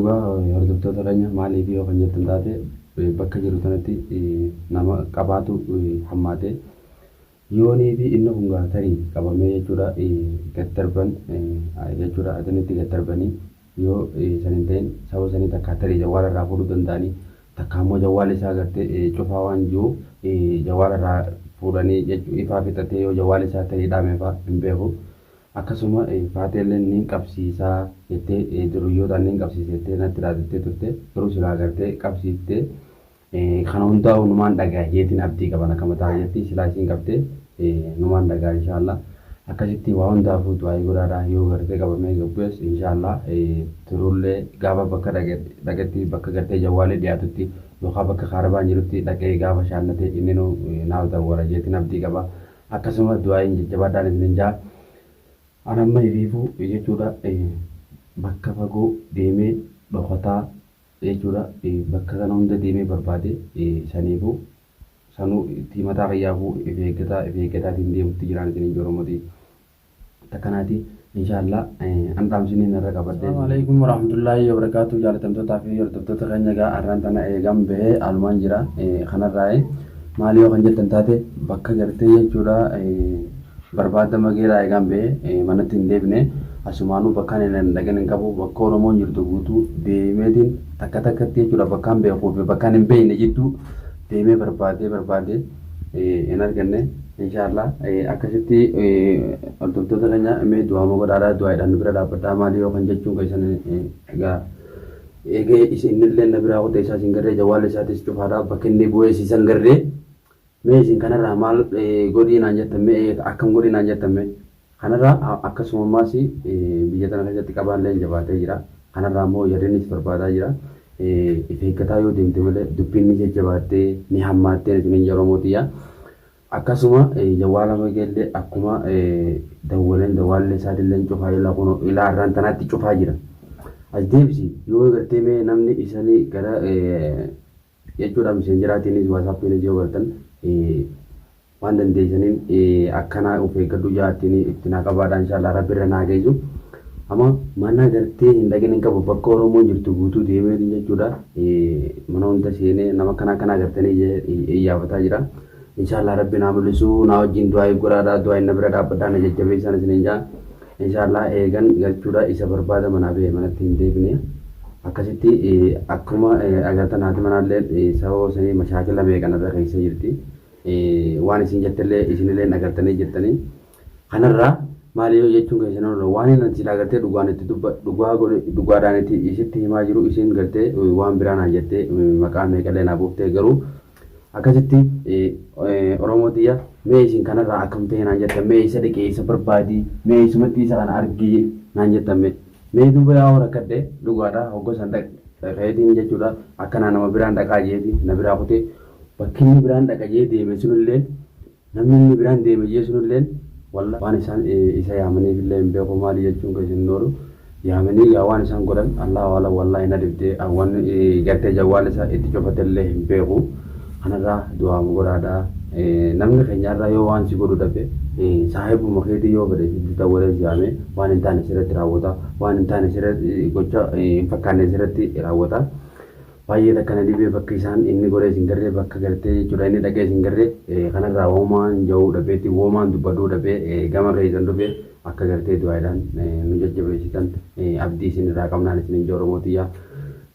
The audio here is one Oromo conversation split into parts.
Dhugaa hordoftoota keenya, maaliif yoo kan jettan taate, bakka jiru sanatti nama qabaatu hammaate. Yoonii fi inni kun gaa tarii qabamee jechuudha gad darban jechuudha, adanitti gad darbanii, yoo san hin ta'in saba sanii takkaa tarii jawwaala irraa fuudhuu danda'anii, takkaa immoo jawwaala isaa gartee cufaa waan jiruuf jawwaala irraa fuudhanii jechuu, ifaa fixatee yoo jawwaala isaa tarii dhaame fa'aa hin beeku. Akkasuma Faateelleen niin qabsiisaa jettee, duruyyootaan niin qabsiisa jettee natti dhaadattee turte, garuu silaa gartee qabsiiftee kana hundaa'u numaan dhagaa jeetiin abdii qaban akka mataa jetti silaa isiin qabdee numaan dhagaa inshaallah. Akkasitti waa hundaafuu du'aayii godhaadha. Yoo gartee qabamee gabbu'es inshaallah turullee gaafa bakka dhaqetti, bakka gartee jawwaalee dhiyaatutti yookaan bakka kaarabaan jirutti dhaqee gaafa shaannate inni nu naaf dawwala jeetiin abdii qaba. Akkasuma du'aayiin jajjabaadhaan isinin jaa. An amma ifiifuu jechuudha bakka fagoo deemee dhokataa jechuudha, bakka kana hunda deemee barbaade, saniifuu sanuu itti mataa kiyyaafuu if eeggataa if eeggataatiin deemutti jiraan isinin Oromooti takkanaati inshaallah an dhaamsiniin irra qabadhe. Assalamu alaikum warahmatullahi wabarakatuh. Jaalatamtootaa fi hordoftoota keenya, egaa har'aan tana eegan bahee alumaan jira. Kanarraa maali yoo kan jettan taate, bakka gartee jechuudha barbaada mageeraa eegan bahee manatti hin deebine. Asumaanuu bakka ani hin dhaqin hin qabu, bakka Oromoon jirtu guutuu deemeetiin takka takkatti jechuudha, bakkaan beekuu fi bakkaan hin beekne jidduu deemee barbaadee barbaadee hin arganne inshaallah. Akkasitti hordoftoota keenya, mee du'aama godhaadhaa, du'aadhaan nu bira dhaabbadhaa. Maali yoo kan jechuun keessan, egaa eegee innillee na biraa kutee isaas hin garree, jawwaala isaatis cufaadha, bakka inni bu'ee siisan garree. Mee isin kanarraa maal godhii naan jettan? Mee akkam godhii naan jettan? Mee kanarraa akkasuma ammaas biyya tana keessatti qabaallee jabaatee jira. Kanarraa immoo jarrinis barbaadaa jira. If eeggataa yoo deemte malee dubbiin ni jajjabaattee ni hammaattee isiniin yeroo mootiyyaa. Akkasuma jawwaala mageellee akkuma dawwaleen dawwaallee isaatillee cufaa ilaa kun ilaa har'aan tanaatti cufaa jira. As deebisi yoo gartee mee namni isanii gara jechuudha miseenjeraatiinis waasaappiinis yoo gartan waan dandeessaniin akkanaa of eeggadhu jaattiin itti naa qabaadha. Inshaallah Rabbi irra naa geessu. Amma mana gartee hin dhaqin hin qabu, bakka Oromoon jirtu guutuu deemeetiin jechuudha mana hunda seenee nama akkana akkanaa gartanii iyyaafataa jira. Inshaallah Rabbi naa mul'isu. Naa wajjin du'aa godhaadha, du'aa na bira dhaabbadhaa, na jajjabeessaan isiniin jaa. Inshaallah eegan galchuudha isa barbaada manaa ba'e manatti hin deebine. Akkasitti akkuma agartan haati manaallee sababa sanii mashaakila meeqan irra keessa jirti. Waan isin jettellee isinillee agartanii jirtanii. Kanarraa maali yoo jechuun keessan oolu, waan inni silaa gartee dhugaan itti dubba dhugaa godhe dhugaadhaan itti isitti himaa jiru, isin gartee waan biraa naan jettee maqaa meeqallee naa buuftee. Garuu akkasitti Oromoo tiyya, mee isin kanarraa akkam ta'e naan jettan? Mee isa dhiqee isa barbaadii, mee isumatti isa kana argii naan jettan? Mee duuba yaa rakkadhe dhugaadha. Hogga san dhaqeetiin jechuudha akkanaa nama biraan dhaqaa jeeti na biraa kutee, bakki inni biraan dhaqa jee deeme sunillee, namni inni biraan deeme jee sunilleen walla waan isaan isa yaamaniif illee hin beeku. Maali jechuun keessan hin oolu, yaamanii yaa waan isaan godhan Allahu alam. Wallaahi na dhibdee, waan gartee jawwaala isa itti cufate illee hin beeku. Kanarraa du'aamu godhaadha. Namni keenyarraa yoo waan si godhu dhabe saahibuma keetii yoo fedhe sitti dawwalee si yaame waan hin taane sirratti raawwata, waan hin taane sirratti gocha hin fakkaanne sirratti raawwata. Baay'ee takka na dhibee, bakka isaan inni godhee isin garree, bakka gartee jechuudha inni dhaqee isin garree. Kanarraa woomaan ja'uu dhabeetti, woomaan dubbadhuu dhabee gama keessan dhufee akka gartee du'aadhaan nu jajjabeessitan abdii isin irraa qabnaan isinin ija Oromootiyyaa.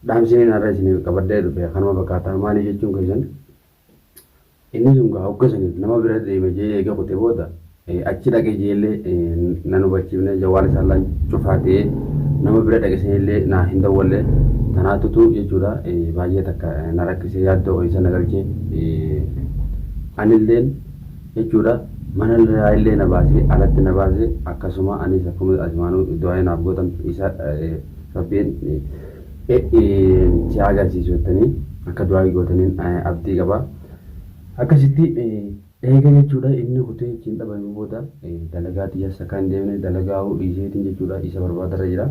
Dhaamsiniin har'a isin qabadhee dhufe kanuma fakkaataa. Maali jechuun keessan, inni sun gaa hogga saniif nama bira deeme jee eega kute booda achi dhaqee jeellee nan hubachiifne, jawwaala isaallaan cufaa ta'ee nama bira dhaqe sanillee naa hin dawwalle. Tanaatutu jechuudha baay'ee takka na rakkisee yaaddoo keessa na galchee. Anilleen jechuudha mana irraa illee na baasee alatti na baase. Akkasuma anis akkuma asumaanuu du'aa naaf gootan isa Rabbiin si agarsiisu jettanii akka du'aa gootaniin abdii qaba. Akkasitti eega jechuudha inni kutee ittiin dhabame booda dalagaa tiyyas akka hin deemne, dalagaa dhiiseetiin jechuudha isa barbaadarra jira.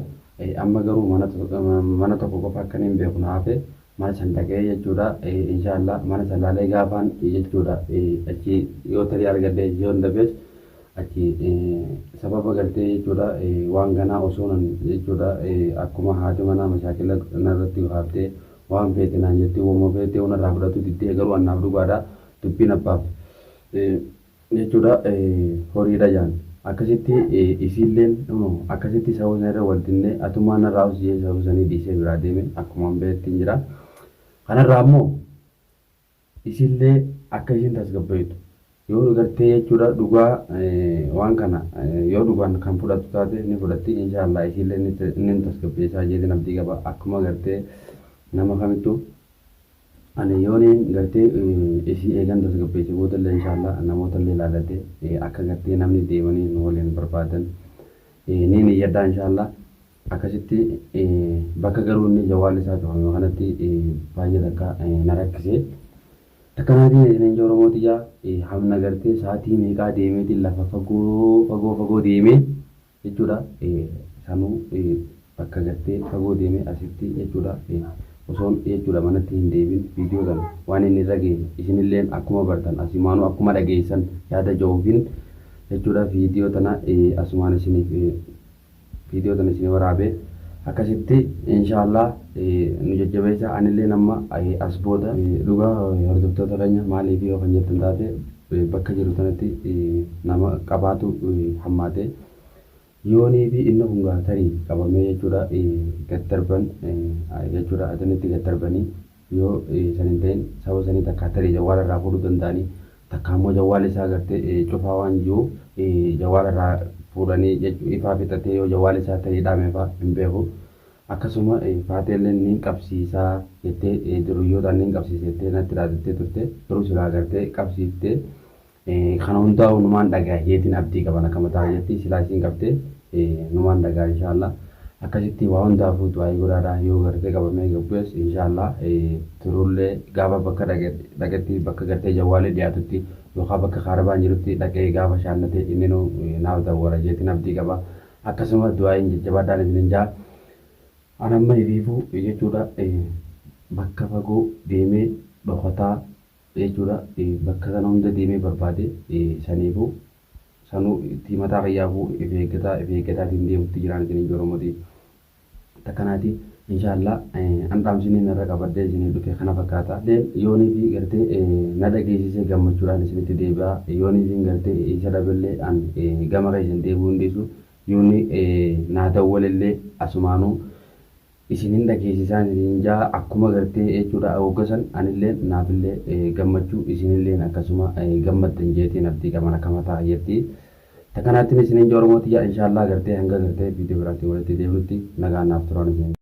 Amma garuu mana tokko qofa akka hin beeku na hafe. Mana san dhaqee jechuudha inshaallah mana san laalee gaafaan jechuudha achi yoo tarii argadhe, yoo hin dhabees Achi sababa gartee jechuudha waan ganaa osoo nan jechuudha akkuma haati manaa mashaakila narratti kaaftee waan feete naan jettee woma feetee narraa fudhatu diddee, garuu annaaf dhugaadha, dubbiin abbaaf jechuudha horiidha jaan. Akkasitti isiilleen akkasitti sababa sana irra wal dinnee, atumaa narraa hojii sababa sanii dhiisee biraa deeme, akkuma beektiin jira. Kanarraa ammoo isillee akka isin tasgabbeessu yoo gartee jechuudha dhugaa waan kana yoo dhugaan kan fudhattu taate ni fudhatti, inshaallah. Isiillee ni tasgabbeessaa jeetiin abdii qaba. Akkuma gartee nama kamittuu ani yooniin gartee isii eegan tasgabbeesse boodallee, inshaallah, namoota illee ilaallatee akka gartee namni deemanii nu waliin barbaadan ni niyyadha, inshaallah. Akkasitti bakka garuu inni jawwaalli isaa cufame kanatti baay'ee takka na rakkise. Takkanaatiin isiniin Oromoo tiyyaa hamna gartee sa'aatii meeqaa deemeetiin lafa fagoo fagoo fagoo deemee jechuudha. Sanuu bakka gartee fagoo deemee asitti jechuudha. Osoon jechuudha manatti hin deebin viidiyoo kana waan inni irra gahe isinilleen akkuma bartan asimaanuu akkuma dhageessan yaada ja'uufin jechuudha viidiyoo tana asumaan isiniif viidiyoo tana isin waraabee. Akkasitti inshaallah nu jajjabeessa. Anillee amma as booda dhugaa hordoftoota keenya, maaliif yoo kan jettan taate, bakka jiru tanatti nama qabaatu hammaate. Yoonii fi inni kun gaa tarii qabamee jechuudha gad darban jechuudha, adanitti gad darbanii yoo san hin ta'in saba sanii takka tarii jawwaala irraa fuudhuu danda'anii, takka ammoo jawwaala isaa gartee cufaa waan jiruuf jawwaala irraa fuudhanii ifaa fixatee yoo jawwaala isaa tarii dhaame fa'aa hin beeku. Akkasuma faateelleen ni qabsiisaa jettee, duruyyootaan ni qabsiisa jettee natti dhaadattee turte, garuu silaa gartee qabsiiftee kana hundaa'u numaan dhagaa jeetiin abdii qaban akka mataa jetti silaa isiin qabdee numaan dhagaa, inshaallah. Akkasitti waa hundaafuu du'aa godhaadha. Yoo gartee qabamee gabbu'es, inshaallah, turullee gaafa bakka dhaqetti, bakka gartee jawwaalee dhiyaatutti yookaan bakka kaarabaan jirutti dhaqee gaafa shaannate inni nu naaf dawwara jeetiin abdii qaba. Akkasuma du'aayin jajjabaadhaan isinin jaa. Anamma ifiifuu jechuudha bakka fagoo deemee dhokataa jechuudha bakka sana hunda deemee barbaade, saniifuu sanuu itti mataa kiyyaafuu if eeggataa if eeggataatiin deemutti jiraan isinin Oromooti. Takkanaati inshaallah an dhaamsinii narra qabadhee isinii dhufe kana fakkaata. Yoonii fi gartee na dhageessisee gammachuudhaan isinitti deebi'a. Yoonii fi gartee isa dhaballee an gama keessan deebi'uu hin dhiisu. Yoonni naa dawwalellee asumaanuu isinin dhageessisaan isinin jaa. Akkuma gartee jechuudha hoggasan anillee naafillee gammachuu, isinilleen akkasuma gammaddan jeetiin abdii qaban akka mataa kiyyatti. Takkanaattiin isinin Oromoo tiyya, inshaallah, gartee hanga gartee viidiyoo biraatiin walitti deebinutti nagaan naaf turan isin.